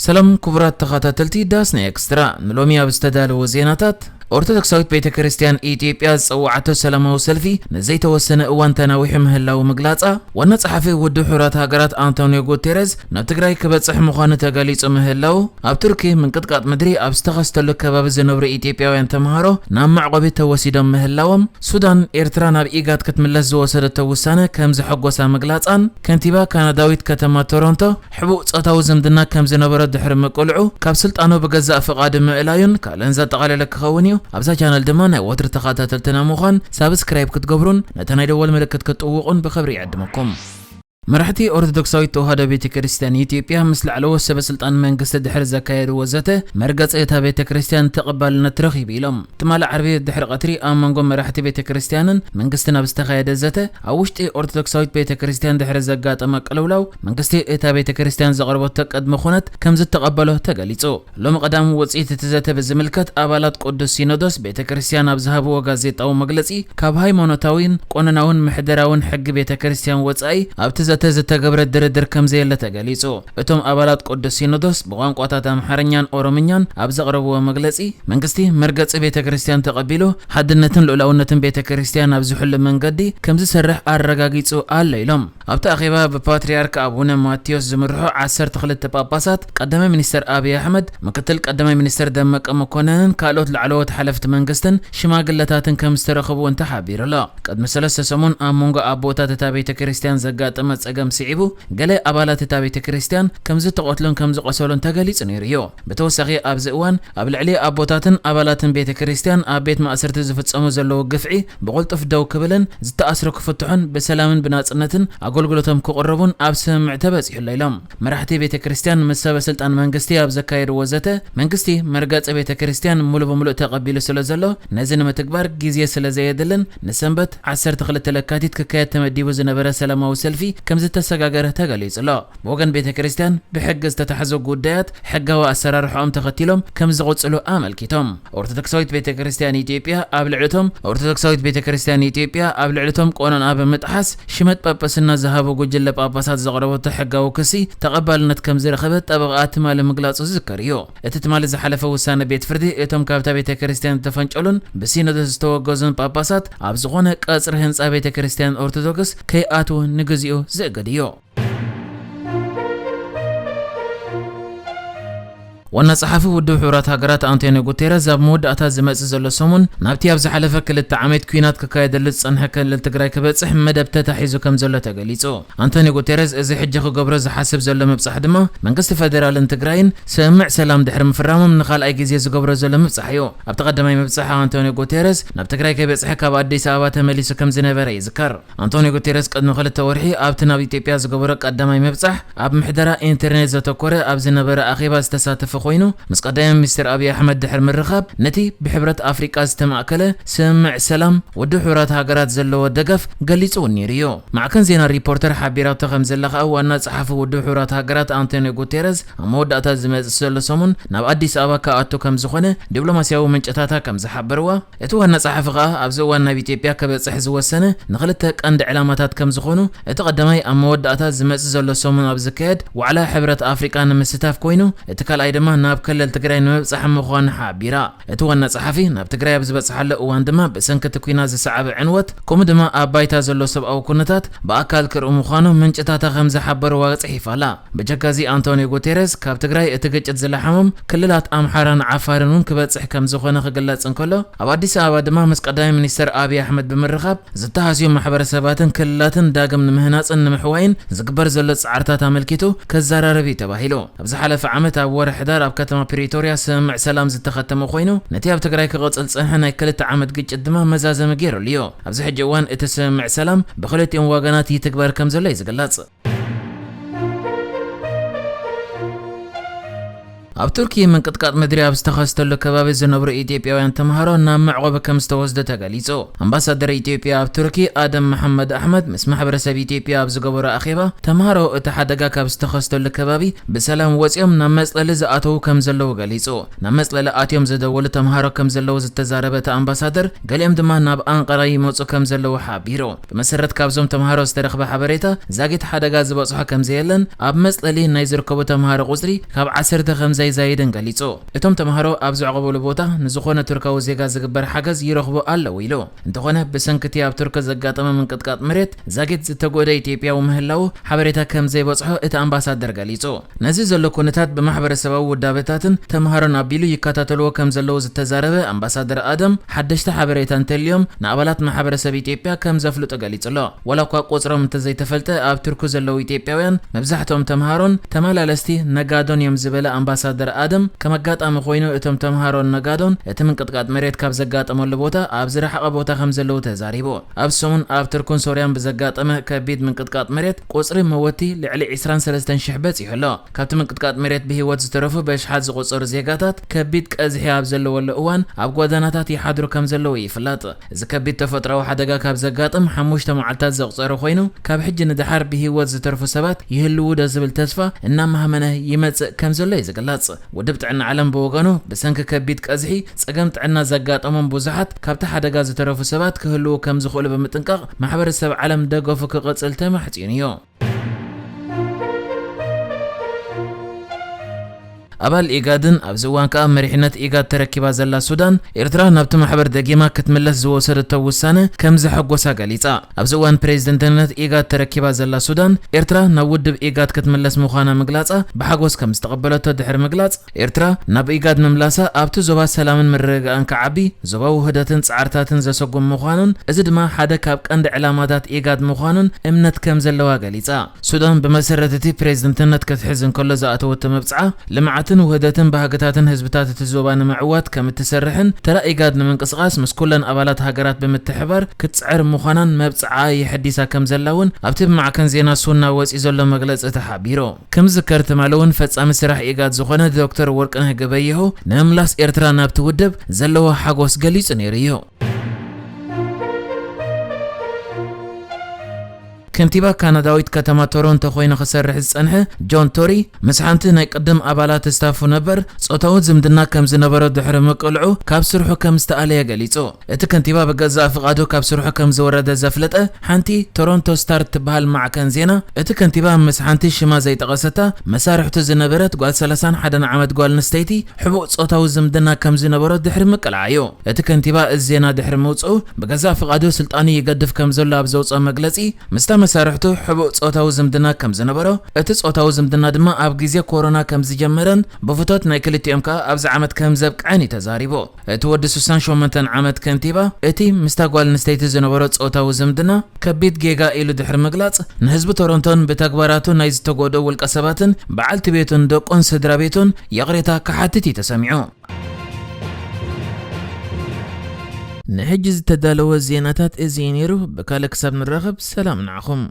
ሰላም ክቡራት ተኸታተልቲ ዳስና ኤክስትራ፣ ንሎሚ ኣብ ዝተዳለወ ዜናታት፣ ኦርቶዶክሳዊት ቤተ ክርስቲያን ኢትዮጵያ ዝጸውዓቶ ሰላማዊ ሰልፊ ንዘይተወሰነ እዋን ተናዊሑ ምህላው ምግላጻ፣ ዋና ጸሓፊ ውድብ ሕቡራት ሃገራት ኣንቶኒዮ ጉቴረዝ ናብ ትግራይ ክበጽሕ ምዃኑ ተገሊጹ ምህላው፣ ኣብ ቱርኪ ምንቅጥቃጥ ምድሪ ኣብ ዝተኸስተሉ ከባቢ ዝነብሩ ኢትዮጵያውያን ተምሃሮ ናብ መዕቆቢ ተወሲዶም ምህላዎም፣ ሱዳን ኤርትራ ናብ ኢጋድ ክትምለስ ዝወሰደቶ ውሳነ ከም ዘሐጎሳ ምግላጻን፣ ከንቲባ ካናዳዊት ከተማ ቶሮንቶ ሕቡእ ጾታዊ ዝምድና ከም ዝነበሮ ድሕሪ ምቅልዑ ካብ ስልጣኑ ብገዛእ ፍቓዱ ምእላዩን ካልእን ዘጠቓለለ ክኸውን እዩ። ኣብዛ ቻነል ድማ ናይ ወትሪ ተኸታተልትና ምዃን ሳብስክራይብ ክትገብሩን ነታ ናይ ደወል ምልክት ክትጥውቑን ብኽብሪ ይዕድመኩም። መራሕቲ ኦርቶዶክሳዊት ተዋህዶ ቤተ ክርስቲያን ኢትዮጵያ ምስ ላዕለዎት ሰበ ስልጣን መንግስቲ ድሕሪ ዘካየድዎ ዘተ፣ መርገጺ እታ ቤተ ክርስቲያን ተቐባልነት ረኺቡ ኢሎም። ትማሊ ዓርቢ ድሕሪ ቀትሪ ኣብ መንጎ መራሕቲ ቤተ ክርስቲያንን መንግስትን ኣብ ዝተኻየደ ዘተ፣ ኣብ ውሽጢ ኦርቶዶክሳዊት ቤተ ክርስቲያን ድሕሪ ዘጋጠመ ቅልውላው፣ መንግስቲ እታ ቤተ ክርስቲያን ዘቕረበቶ ቅድመ ኩነት ከም ዝተቐበሎ ተገሊጹ። ሎሚ ቀዳም ውጽኢት እቲ ዘተ ብዝምልከት ኣባላት ቅዱስ ሲኖዶስ ቤተ ክርስቲያን ኣብ ዝሃብዎ ጋዜጣዊ መግለጺ፣ ካብ ሃይማኖታዊን ቆነናውን ምሕደራውን ሕጊ ቤተ ክርስቲያን ወጻኢ ኣብቲ ዘተ ዝተገብረ ድርድር ከም ዘየለ ተገሊጹ። እቶም ኣባላት ቅዱስ ሲኖዶስ ብቋንቋታት ኣምሓርኛን ኦሮምኛን ኣብ ዘቕረብዎ መግለጺ፣ መንግስቲ መርገጺ ቤተ ክርስቲያን ተቐቢሉ፣ ሓድነትን ልኡላውነትን ቤተ ክርስቲያን ኣብ ዝሕሉ መንገዲ ከም ዝሰርሕ ኣረጋጊጹ ኣሎ ኢሎም። ኣብቲ ኣኼባ ብፓትርያርክ ኣቡነ ማቴዎስ ዝምርሑ ዓሰርተ ክልተ ጳጳሳት፣ ቀዳማይ ሚኒስተር ኣብይ ኣሕመድ፣ ምክትል ቀዳማይ ሚኒስተር ደመቀ መኮነንን ካልኦት ላዕለዎት ሓለፍቲ መንግስትን ሽማግለታትን ከም ዝተረኸቡ እውን ተሓቢሩ ኣሎ። ቅድሚ ሰለስተ ሰሙን ኣብ መንጎ ኣቦታት እታ ቤተ ክርስቲያን ዘጋጠመ ጸገም ስዒቡ፣ ገለ ኣባላት እታ ቤተ ክርስቲያን ከም ዝተቐትሉን ከም ዝቖሰሉን ተገሊጹ ነይሩ እዩ። ብተወሳኺ ኣብዚ እዋን ኣብ ልዕሊ ኣቦታትን ኣባላትን ቤተ ክርስቲያን ኣብ ቤት ማእሰርቲ ዝፍጸሙ ዘለዉ ግፍዒ ብቕልጡፍ ደው ክብልን ዝተኣስሩ ክፍትሑን ብሰላምን ብናጽነትን ኣገልግሎቶም ክቕርቡን ኣብ ስምምዕ ተበጺሑሎ ኢሎም። መራሕቲ ቤተ ክርስቲያን ምስ ሰበ ስልጣን መንግስቲ ኣብ ዘካየድዎ ዘተ፣ መንግስቲ መርገጺ ቤተ ክርስቲያን ሙሉ ብሙሉእ ተቐቢሉ ስለ ዘሎ፣ ነዚ ንምትግባር ግዜ ስለ ዘየድልን ንሰንበት ዓሰርተ ክልተ ለካቲት ክካየድ ተመዲቡ ዝነበረ ሰላማዊ ሰልፊ ከም ዝተሰጋገረ ተገሊጹ ኣሎ። ብወገን ቤተ ክርስቲያን ብሕጊ ዝተታሕዙ ጉዳያት ሕጋዊ ኣሰራርሓኦም ተኸቲሎም ከም ዝቕጽሉ ኣመልኪቶም። ኦርቶዶክሳዊት ቤተ ክርስቲያን ኢትዮጵያ ኣብ ልዕሊ እቶም ኦርቶዶክሳዊት ቤተ ክርስቲያን ኢትዮጵያ ኣብ ልዕሊ እቶም ቆነንኣ ብምጥሓስ ሽመት ጳጳስና ዝሃቡ ጉጅለ ጳጳሳት ዘቕረበቶ ሕጋዊ ክሲ ተቐባልነት ከም ዝረኸበ ጠበቓኣ ትማሊ ምግላጹ ዝዝከር እዩ። እቲ ትማሊ ዝሓለፈ ውሳነ ቤት ፍርዲ እቶም ካብታ ቤተ ክርስቲያን ዝተፈንጨሉን ብሲኖዶስ ዝተወገዙን ጳጳሳት ኣብ ዝኾነ ቀጽሪ ህንጻ ቤተ ክርስቲያን ኦርቶዶክስ ከይኣትዉ ንግዚኡ ዝእግድ እዩ። ዋና ጸሓፊ ውድብ ሕቡራት ሃገራት ኣንቶኒዮ ጉቴረዝ ኣብ መወዳእታ ዝመጽእ ዘሎ ሰሙን ናብቲ ኣብ ዝሓለፈ ክልተ ዓመት ኲናት ክካየደሉ ዝጸንሐ ክልል ትግራይ ክበጽሕ መደብ ተታሒዙ ከም ዘሎ ተገሊጹ። ኣንቶኒዮ ጉቴረዝ እዚ ሕጂ ክገብሮ ዝሓስብ ዘሎ ምብጻሕ ድማ መንግስቲ ፌደራልን ትግራይን ስምምዕ ሰላም ድሕሪ ምፍራሞም ንኻልኣይ ግዜ ዝገብሮ ዘሎ ምብጻሕ እዩ። ኣብቲ ቀዳማይ ምብጻሕ ኣንቶኒዮ ጉቴረዝ ናብ ትግራይ ከይበጽሐ ካብ ኣዲስ ኣበባ ተመሊሱ ከም ዝነበረ ይዝከር። ኣንቶኒዮ ጉቴረስ ቅድሚ ክልተ ወርሒ ኣብቲ ናብ ኢትዮጵያ ዝገበሮ ቀዳማይ ምብጻሕ ኣብ ምሕደራ ኢንተርኔት ዘተኮረ ኣብ ዝነበረ ኣኼባ ዝተሳተፈ ኮይኑ፣ ምስ ቀዳማይ ሚኒስትር ኣብይ ኣሕመድ ድሕሪ ምርኻብ ነቲ ብሕብረት ኣፍሪቃ ዝተማእከለ ስምምዕ ሰላም ውድብ ሕቡራት ሃገራት ዘለዎ ደገፍ ገሊጹ እውን ነይሩ እዩ። ማዕከን ዜና ሪፖርተር ሓቢራቶ ከም ዘላ ከኣ ዋና ጸሓፊ ውድብ ሕቡራት ሃገራት ኣንቶኒዮ ጉቴረስ ኣብ መወዳእታ ዝመጽእ ዘሎ ሰሙን ናብ ኣዲስ ኣበባ ክኣቱ ከም ዝኾነ ዲፕሎማስያዊ ምንጭታታ ከም ዝሓበርዋ፣ እቲ ዋና ጸሓፊ ከኣ ኣብዚ እዋን ናብ ኢትዮጵያ ክበጽሕ ዝወሰነ ንኽልተ ቀንዲ ዕላማታት ከም ዝኾኑ፣ እቲ ቀዳማይ ኣብ መወዳእታ ዝመጽእ ዘሎ ሰሙን ኣብ ዝካየድ ዋዕላ ሕብረት ኣፍሪቃ ንምስታፍ ኮይኑ፣ እቲ ካልኣይ ድማ ናብ ክልል ትግራይ ንምብጻሕ ምዃኑ ሓቢራ። እቲ ዋና ጸሓፊ ናብ ትግራይ ኣብ ዝበጽሓሉ እዋን ድማ ብሰንኪ እቲ ኲናት ዝሰዓበ ዕንወት፣ ከምኡ ድማ ኣብ ባይታ ዘሎ ሰብኣዊ ኩነታት ብኣካል ክርኢ ምዃኑ ምንጭታታ ከም ዝሓበርዋ ጽሒፋ ኣላ። ብጀካዚ ኣንቶኒዮ ጉቴረስ ካብ ትግራይ እቲ ግጭት ዝለሓሞም ክልላት ኣምሓራን ዓፋርን እውን ክበጽሕ ከም ዝኾነ ክግለጽ እንከሎ፣ ኣብ ኣዲስ ኣበባ ድማ ምስ ቀዳማይ ሚኒስትር ኣብይ ኣሕመድ ብምርኻብ ዝተሃስዩ ማሕበረሰባትን ክልላትን ዳግም ንምህናጽን ንምሕዋይን ዝግበር ዘሎ ጻዕርታት ኣመልኪቱ ክዘራረብ እዩ ተባሂሉ። ኣብ ዝሓለፈ ዓመት ኣብ ወርሒ ሕዳር ኣብ ከተማ ፕሪቶርያ ስምምዕ ሰላም ዝተኸተመ ኮይኑ፣ ነቲ ኣብ ትግራይ ክቕጽል ዝጸንሐ ናይ ክልተ ዓመት ግጭት ድማ መዛዘሚ ገይሩሉ እዩ። ኣብዚ ሕጂ እዋን እቲ ስምምዕ ሰላም ብክልቲኦም ወገናት ይትግበር ከም ዘሎ እዩ ዝግለጽ። ኣብ ቱርኪ ምንቅጥቃጥ ምድሪ ኣብ ዝተኸስተሉ ከባቢ ዝነብሩ ኢትዮጵያውያን ተምሃሮ ናብ መዕቆቢ ከም ዝተወስዱ ተገሊጹ። ኣምባሳደር ኢትዮጵያ ኣብ ቱርኪ ኣደም መሐመድ ኣሕመድ ምስ ማሕበረሰብ ኢትዮጵያ ኣብ ዝገበሮ ኣኼባ፣ ተምሃሮ እቲ ሓደጋ ካብ ዝተኸስተሉ ከባቢ ብሰላም ወጺኦም ናብ መጽለሊ ዝኣተዉ ከም ዘለዉ ገሊጹ። ናብ መጽለሊ ኣትዮም ዝደወሉ ተምሃሮ ከም ዘለዉ ዝተዛረበ እቲ ኣምባሳደር፣ ገሊኦም ድማ ናብ ኣንቀራ ይመጹ ከም ዘለዉ ሓቢሩ። ብመሰረት ካብዞም ተምሃሮ ዝተረኽበ ሓበሬታ፣ ዛጊት ሓደጋ ዝበጽሖ ከም ዘየለን፣ ኣብ መጽለሊ ናይ ዝርከቡ ተምሃሮ ቁጽሪ ካብ ዓሰርተ ከም ዘይዛይድን ገሊጹ። እቶም ተምሃሮ ኣብ ዝዕቆብሉ ቦታ ንዝኾነ ቱርካዊ ዜጋ ዝግበር ሓገዝ ይረኽቡ ኣለዉ ኢሉ። እንተኾነ፣ ብሰንኪ እቲ ኣብ ቱርኪ ዘጋጠመ ምንቅጥቃጥ መሬት ዛጊት ዝተጎደ ኢትዮጵያዊ ምህላዉ ሓበሬታ ከም ዘይበጽሖ እቲ ኣምባሳደር ገሊጹ። ነዚ ዘሎ ኩነታት ብማሕበረሰባዊ ውዳበታትን ተምሃሮን ኣቢሉ ይከታተልዎ ከም ዘለዉ ዝተዛረበ ኣምባሳደር ኣደም፣ ሓደሽቲ ሓበሬታ እንተልዮም ንኣባላት ማሕበረሰብ ኢትዮጵያ ከም ዘፍልጡ ገሊጹ ኣሎ። ዋላ እኳ ቁጽሮም እንተዘይተፈልጠ፣ ኣብ ቱርኪ ዘለዉ ኢትዮጵያውያን መብዛሕትኦም ተምሃሮን ተመላለስቲ ነጋዶን እዮም ዝበለ ኣምባሳደር ኣደም፣ ከም ኣጋጣሚ ኮይኑ እቶም ተምሃሮን ነጋዶን እቲ ምንቅጥቃጥ መሬት ካብ ዘጋጠመሉ ቦታ ኣብ ዝረሓቐ ቦታ ከም ዘለዉ ተዛሪቡ። ኣብ ሰሙን ኣብ ቱርክን ሶርያን ብዘጋጠመ ከቢድ ምንቅጥቃጥ መሬት ቁጽሪ መወቲ ልዕሊ ዕስራን ሰለስተን ሽሕ በጺሑ ኣሎ። ካብቲ ምንቅጥቃጥ መሬት ብህይወት ዝተረፉ በሽሓት ዝቑጸሩ ዜጋታት ከቢድ ቀዝሒ ኣብ ዘለወሉ እዋን ኣብ ጎደናታት ይሓድሩ ከም ዘለዉ ይፍለጥ። እዚ ከቢድ ተፈጥሮኣዊ ሓደጋ ካብ ዘጋጥም ሓሙሽተ መዓልታት ዘቑጸረ ኮይኑ፣ ካብ ሕጂ ንደሓር ብህይወት ዝተረፉ ሰባት ይህልዉ ዶ ዝብል ተስፋ እናማህመነ ይመጽእ ከም ዘሎ እዩ ዝግለጽ። ውድብ ጥዕና ዓለም ብወገኑ፣ ብሰንኪ ከቢድ ቀዝሒ ጸገም ጥዕና ዘጋጠሞም ብዙሓት ካብቲ ሓደጋ ዝተረፉ ሰባት ክህልዉ ከም ዝኽእሉ ብምጥንቃቕ፣ ማሕበረሰብ ዓለም ደገፉ ክቕጽል ተማሕጺኑ እዩ። ኣባል ኢጋድን ኣብዚ እዋን ከኣ መሪሕነት ኢጋድ ተረኪባ ዘላ ሱዳን፣ ኤርትራ ናብቲ ማሕበር ደጊማ ክትምለስ ዝወሰደቶ ውሳነ ከም ዘሐጎሳ ገሊጻ። ኣብዚ እዋን ፕሬዝደንትነት ኢጋድ ተረኪባ ዘላ ሱዳን፣ ኤርትራ ናብ ውድብ ኢጋድ ክትምለስ ምዃና ምግላጻ ብሓጎስ ከም ዝተቐበለቶ ድሕሪ ምግላጽ፣ ኤርትራ ናብ ኢጋድ ምምላሳ ኣብቲ ዞባ ሰላምን ምርግጋእን ክዓቢ፣ ዞባዊ ውህደትን ጻዕርታትን ዘሰጉም ምዃኑን፣ እዚ ድማ ሓደ ካብ ቀንዲ ዕላማታት ኢጋድ ምዃኑን እምነት ከም ዘለዋ ገሊጻ። ሱዳን ብመሰረት እቲ ፕሬዝደንትነት ክትሕዝ እንከሎ ዝኣተወቶ መብጽዓ፣ ልምዓትን ውህደትን ባህግታትን ህዝብታት እቲ ዞባ ንምዕዋት ከም እትሰርሕን፣ ተራ ኢጋድ ንምንቅስቓስ ምስ ኩለን ኣባላት ሃገራት ብምትሕባር ክትጽዕር ምዃናን መብጽዓ የሐዲሳ ከም ዘላ እውን ኣብቲ ብማዕከን ዜና ሱና ወጺኡ ዘሎ መግለጺ ተሓቢሩ። ከም ዝዝከር ትማሊ እውን ፈጻሚ ስራሕ ኢጋድ ዝኾነ ዶክተር ወርቅነህ ገበየሁ ንምምላስ ኤርትራ ናብቲ ውድብ ዘለዎ ሓጎስ ገሊጹ ነይሩ እዩ። ከንቲባ ካናዳዊት ከተማ ቶሮንቶ ኮይኑ ክሰርሕ ዝጸንሐ ጆን ቶሪ፣ ምስ ሓንቲ ናይ ቅድም ኣባላት ስታፉ ነበር ጾታዊ ዝምድና ከም ዝነበሮ ድሕሪ ምቅልዑ ካብ ስርሑ ከም ዝተኣለየ ገሊጹ። እቲ ከንቲባ ብገዛእ ፍቓዱ ካብ ስርሑ ከም ዝወረደ ዘፍለጠ ሓንቲ ቶሮንቶ ስታር ትበሃል ማዕከን ዜና፣ እቲ ከንቲባ ምስ ሓንቲ ሽማ ዘይጠቐሰታ መሳርሕቱ ዝነበረት ጓል ሰላሳን ሓደን ዓመት ጓል ኣንስተይቲ ሕቡእ ጾታዊ ዝምድና ከም ዝነበሮ ድሕሪ ምቅላዓ እዩ። እቲ ከንቲባ እዚ ዜና ድሕሪ ምውጽኡ፣ ብገዛእ ፍቓዱ ስልጣኑ ይገድፍ ከም ዘሎ ኣብ ዘውጽኦ መግለጺ፣ ምስታ መሳርሕቱ ሕቡእ ጾታዊ ዝምድና ከም ዝነበሮ፣ እቲ ጾታዊ ዝምድና ድማ ኣብ ግዜ ኮሮና ከም ዝጀመረን ብፍቶት ናይ ክልቲኦም ከኣ ኣብዚ ዓመት ከም ዘብቅዐን እዩ ተዛሪቡ። እቲ ወዲ ስሳን ሸሞንተን ዓመት ከንቲባ፣ እቲ ምስታ ጓል ኣንስተይቲ ዝነበሮ ጾታዊ ዝምድና ከቢድ ጌጋ ኢሉ ድሕሪ ምግላጽ፣ ንህዝቢ ቶሮንቶን ብተግባራቱ ናይ ዝተጎድኡ ውልቀ ሰባትን በዓልቲ ቤቱን ደቁን ስድራ ቤቱን ይቕሬታ ክሓትት እዩ ተሰሚዑ። ንሕጂ ዝተዳለወ ዜናታት እዚ እዩ ነይሩ። ብካልእ ክሳብ ንራኸብ ሰላም ንዓኹም።